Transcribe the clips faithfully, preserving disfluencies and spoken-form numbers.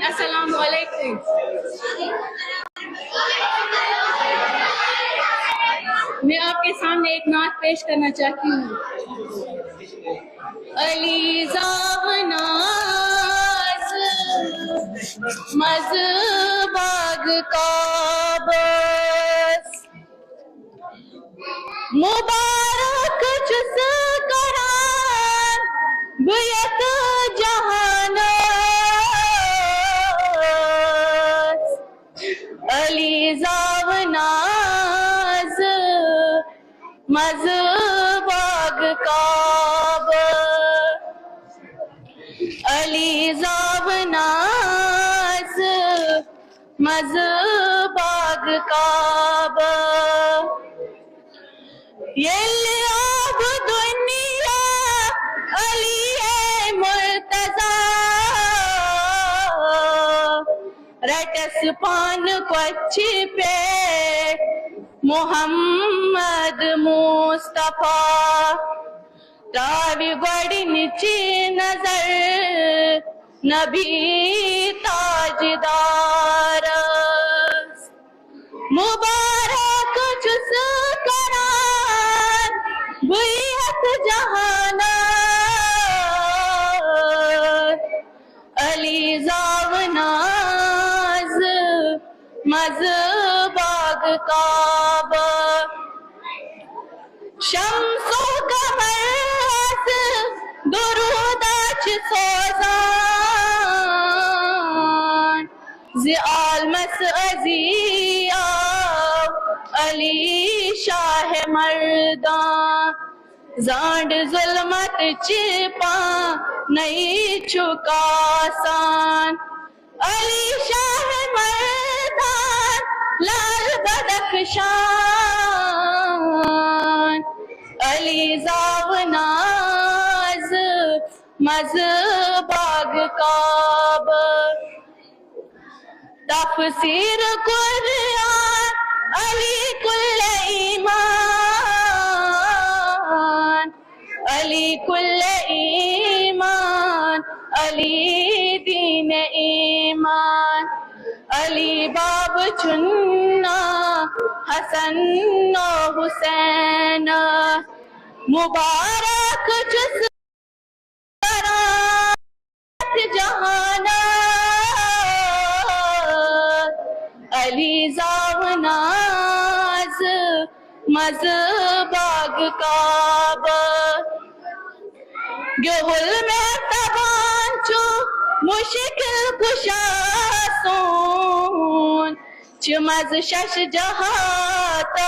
السلام علیکم۔ میں آپ کے سامنے ایک نعت پیش کرنا چاہتی ہوں۔ علی زاوناز مز باغ کعبس، مبارک چھُس کران بہٕ یتھ جہانس۔ علی زاوناز مز باغ کعبہ، علی زاوناز مز باغ کعبہ۔ ییٚلہِ آو دُنیا علی اے مرتضی، رٹس پان کۄچھِ پہ محمد مصطفیٰ۔ تراوِ گۄڈٕنِچ نظر نبی تاجدارس۔ مبارک چھُس کران بہٕ یتھ جہانس۔ علی زاوناز مز باغ کعبہ۔ شمس و قمر آس درودہ چھِ سوزان، زِ عالمس عزی آو علی شاہ مردان۔ زانڈ ظلمت چہ پانے چھُ کاسان، علی شاہ مردان لال بدخشان۔ علی زاوناز مز باغ کعبہ۔ تفسیر قرآن علی کل ایمان، علی کل ایمان، علی دین ایمان۔ علی باب چُھنا حسن و حسین، مبارک چھُس کران جہانس۔ علی زاوناز مز باغ کعبہ۔ گہل مہربان چھُ مشکل کشا سون، چھِ مز شش جہات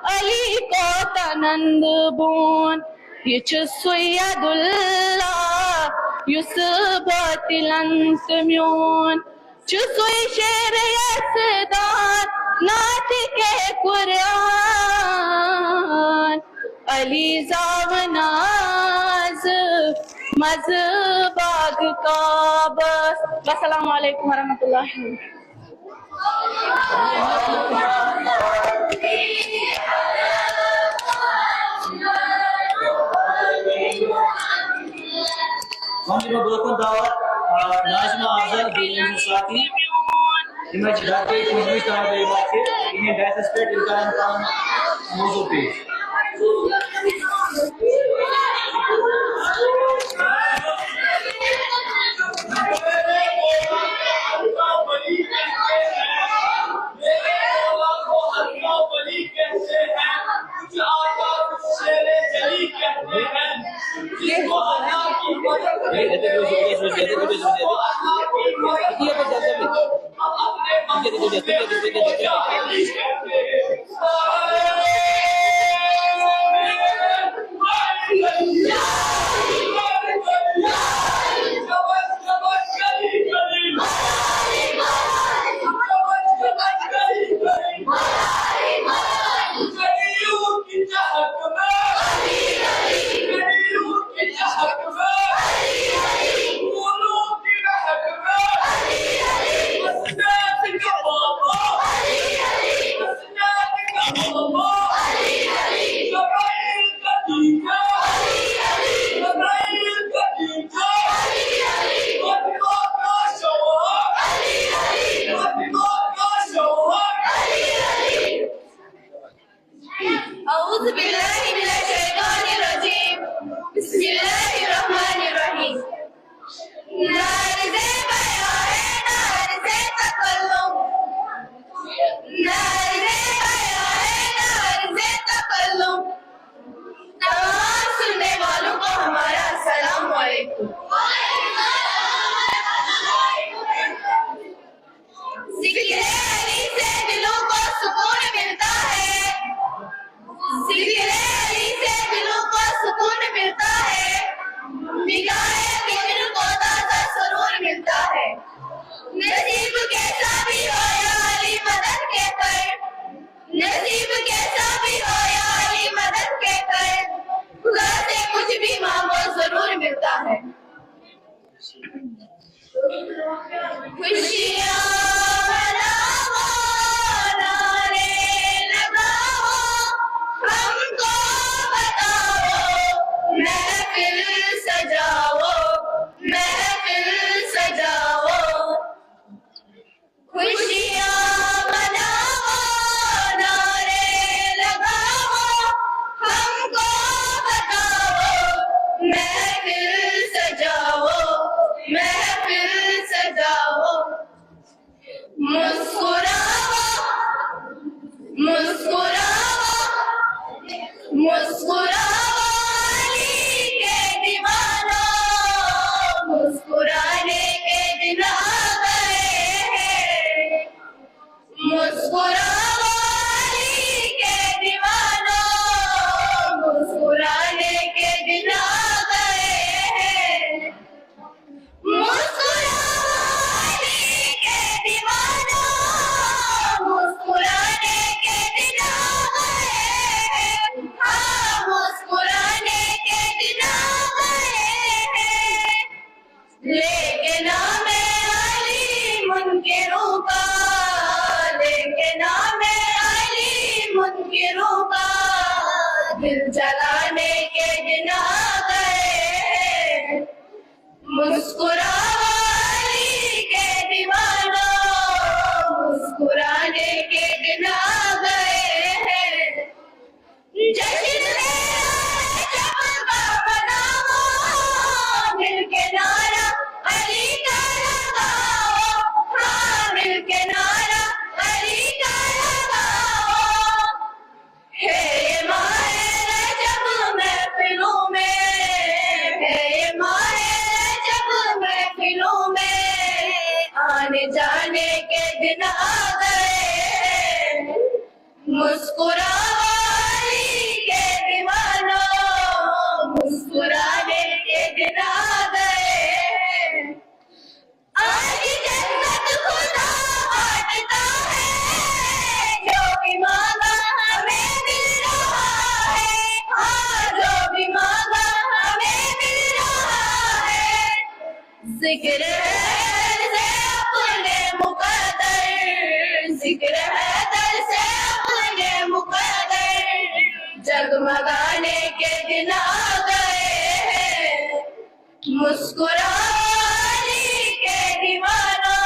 علی کوتنند بون۔ یہِ چھُ سُے عداللہ یُس باطلن تہٕ میون، چھُ سُے شیر یزدان ناطق قرآن۔ علی زاوناز مز باغ کعبہ۔ والسلام علیکم ورحمۃ اللہ۔ وۄنۍ دِمو برٛونٛہہ کُن دعوت، آ، ناظمہ افضل بیٚیہِ یِم زٕ ساتھی، یِم اَسہِ گرِ گٔے تُہنٛدِس طالبہِ علمس چھِ، یِہِنٛدِ ڈیسَس پٮ۪ٹھ یِم کَرَن پَنُن موضوع پیش۔ نصیب کیسا بھی ہو یا علی مدد کے کر، خدا سے کچھ بھی مانگو ضرور ملتا ہے۔ خوشیاں مناؤ، نعرے لگاؤ، ہم کو بتاؤ، محفل سجاؤ، محفل سجاؤ۔ خوشیاں مناؤ، نعرے لگاؤ، ہم کو بتاؤ، محفل سجاؤ، محفل سجاؤ۔ مسکراؤ، مسکراؤ، مسکراؤ علی کے دیوانو، مسکرانے کے دن آ گئے ہیں۔ مسکراؤ علی کے دیوانو، مسکرانے کے دن آ گئے ہیں۔ مسکراؤ علی کے دیوانو، مسکرانے کے دن آ گئے ہیں۔ ہاں، مسکرانے کے دن آ گئے ہیں۔ لیکن نام علی منکروں کا، لیکن نام علی منکروں کا، دل جلانے کے دن آ گئے ہیں۔ مسکراؤ علی کے دیوانو، مسکرانے کے دن آ گئے ہیں۔ جشن میرا ہے جب کا مناؤ، مل کے نعرہ علی کا لگاؤ، ہاں، مل کے نعرہ علی کا لگاؤ۔ ہے یہ ماہ رجب محفلوں میں، ہے یہ ماہ رجب محفلوں میں، آنے جانے کے دن آ گئے ہیں۔ مسکراؤ علی کے دیوانو، مسکرانے کے دن آ گئے ہیں۔ آج جنت خدا بانٹتا ہے، جو بھی مانگا ہمیں مل رہا ہے، ہاں، جو بھی مانگا ہمیں مل رہا ہے۔ ذکر ہے در سے اپنے مقدر، ذکر ہے در سے اپنے مقدر، جگمگانے کے دن آ گئے ہیں۔ مسکراؤ علی کے دیوانو،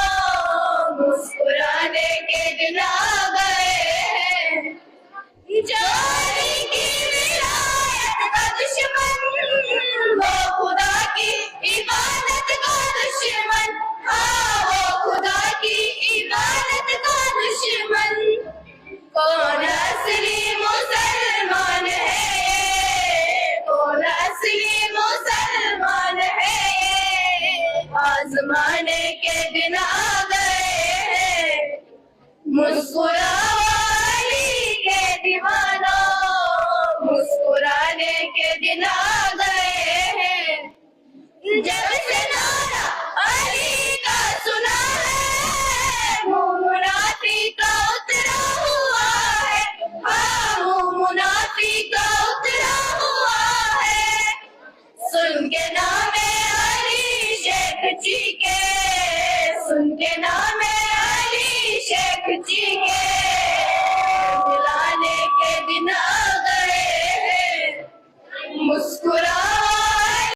مسکرانے کے دن آ گئے ہیں۔ جو علی کی ولایت کا دشمن، وہ خدا کی عبادت کا دشمن، ہاں، وہ خدا کی عبادت کا دشمن۔ کون اصلی مسلمان ہے یہ؟ کون اصلی مسلمان ہے یہ؟ آزمانے کے دن آ گئے ہیں۔ مسکراؤ علی کے دیوانو، مسکرانے کے دن آ گئے ہیں۔ جب سے نعرہ علی کا سنا ہے، منہ منافی کا اترا ہوا ہے، ہاں، منہ منافی کا اترا ہوا ہے۔ سن کے نام علی شیخ چیخے، سن کے نام